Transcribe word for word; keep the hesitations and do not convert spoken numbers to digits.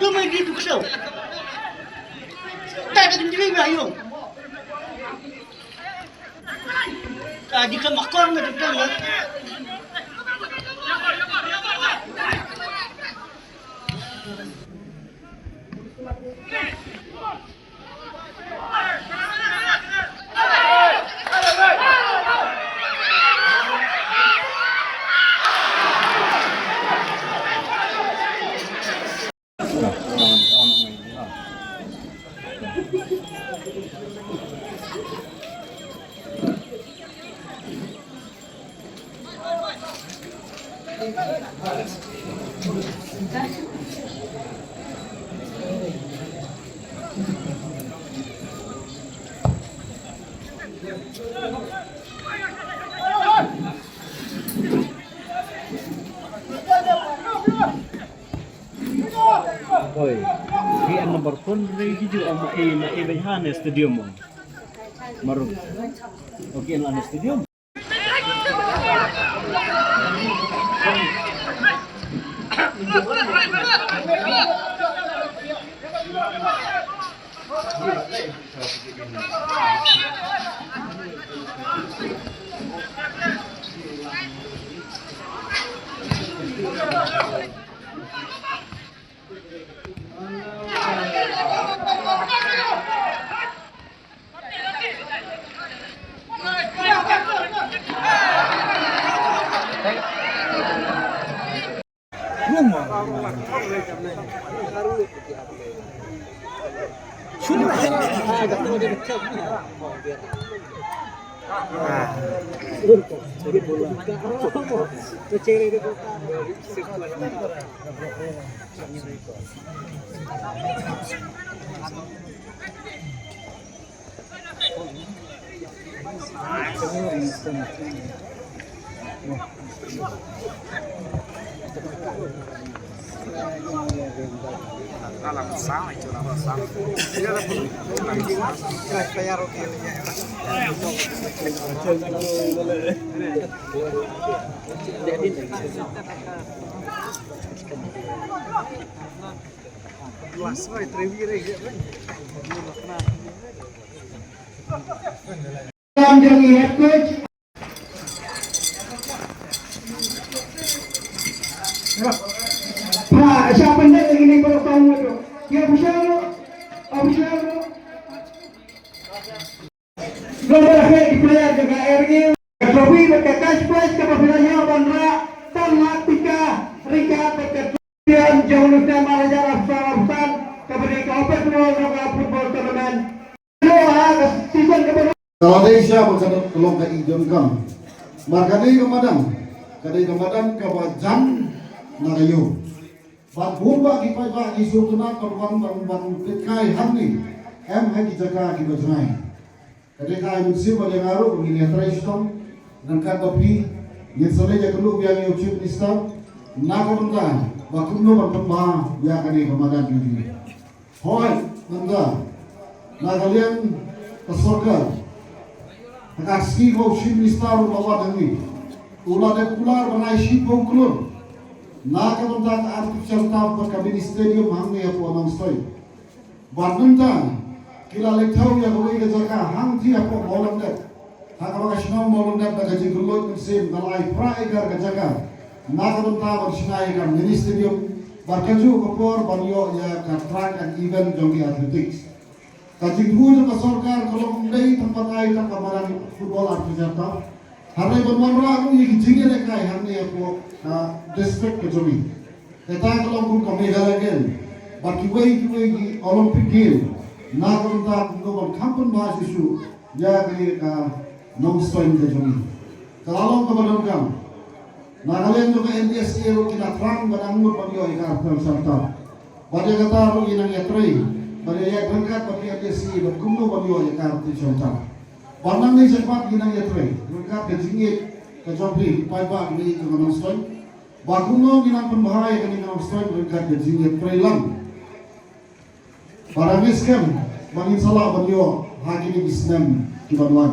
Tu mai di tu ksau. Tak ada kendali lah yung. Tadi ke makor na tu tu. Hoi. Ki an number phone re ki ju am e na e bai ha ne stadium mo. Maru. Okay, na ne stadium. Lada ka player jong ka Air England, ka trophy bad ka cash prize kaba phi la ïoh ban rah, tan la pika ryngkat bad ka trophy jong u Lieutenant Manager of Star of Star kaba dei ka open roll jong ka football tournament. Ïoh ha ka season kaba Ka la dei sha ba ka long ka ïing donkam. Mar ka dei ka madan, ka dei ka madan kaba jan na ka ïew. Bad bun ba ki paidbah ki sngewtynnat ban wan ban ban pynkai hangne, em ha ki jaka kiba jngai. Ka dei ka ai mynsiem ba dei nga ruh ba ngin ïatrei shitom ryngkat bad phi, ngin sa leit ïakynduh biang ïa u Chief Minister na ka bynta ba kumno ban pynbha ïa kane ka madan ka jong ngi. Hooid, mynta na ka liang ka sorkar, ha ka sngi ba u Chief Minister u la wan hangne, u la dep kular ban ai shiphew klur na ka bynta ka artificial turf bad ka mini stadium hangne hapoh Nongstoiñ. Bad mynta ki la leit thew ïa kawei ka jaka hangtei hapoh Mawlyndep. Ha kaba ka shnong Mawlyndep da ka jingkylluid mynsiem ka la ai phra acre ka jaka na ka bynta ban shna ïa ka mini stadium bad kajuh ka por ban ïoh ïa ka track and event jong ki athletics. Ka jingthmu jong ka sorkar ka long ym dei tang ban ai tang ka madan football artificial turf. Hynrei ban wanrah ruh ïa ki jingïalehkai hangne hapoh ka district ka jong ngi. Kata ka long kum ka Meghalaya Game bad kiwei kiwei ki Olympic Game na ka bynta kumno ban kham pynbha shuh shuh ïa kane ka Nongstoiñ ka jong ngi. Ka la long kaba donkam. Na ka liang jong ka N D S A ruh ki la thrang ban angnud ban ïoh ïa ka artificial turf. Bad ïa kata ruh ngi nang ïatrei ban ïa ïaid ryngkat bad ki N D S A bad kumno ban ïoh ïa ka artificial turf. Bad nangne shakhmat ngi nang ïatrei ryngkat ka jingïeit ka jong phi ki paidbah kiba ïeit jong ka Nongstoiñ. Ba kumno ngi nang pynbha ïa kane ka Nongstoiñ ryngkat ka jingïatreilang. Ba dang ngeit skhem ba ngin sa lah ban ïoh ha kine ki snem ki ban wan.